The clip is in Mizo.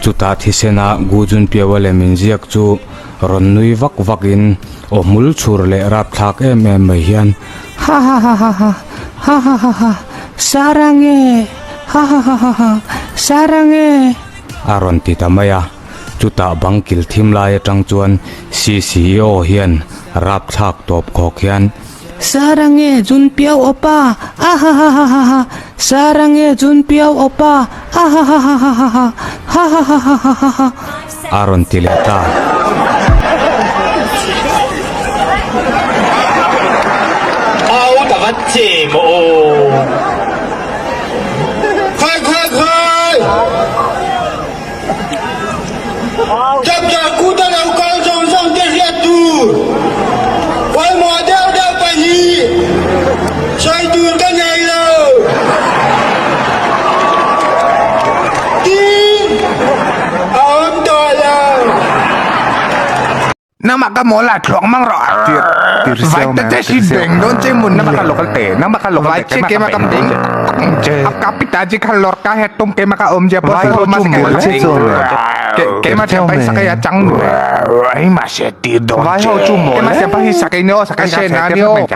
Chutah thisena Gu Junpyewa lem inziak chu rawn nui vak vakin aw hmul chhur leh rapthlak em em mai hian, Ha ha ha ha ha, ha ha ha ha, Sarange! Ha ha ha ha ha, Sarange! A rawn ti ta mai a. Chutah bang kil thim lai atang chuan CCO hian rapthlak tawp khawk hian, Sarange Junpiau Opa! Ahahahahaha! Sarange Junpiau Opa! Ahahahahaha! Hahahahahaha! A rawn ti leh ta. Au ta vat che maw aw. Khai khai khai! Chapchar kuta lo kal zawng zawng te hriat tur pawimawh deuh deuh pahnih sawi tur ka nei lo. Tin a awm tawh lo. Nangmah ka mawl ah thluak mang rawh Vai te te si beng dawn che mun Nangmah ka local te nangmah ka local Vai che keimah ka beng che Apka pitaji kha lorka he tum keimah ka awm je Vai ho chu mawl che Keimah thiam pai sakai a chang nu Vai ho chu mawl Keimah siam pa hi sakai ni aw sakai se na ni aw.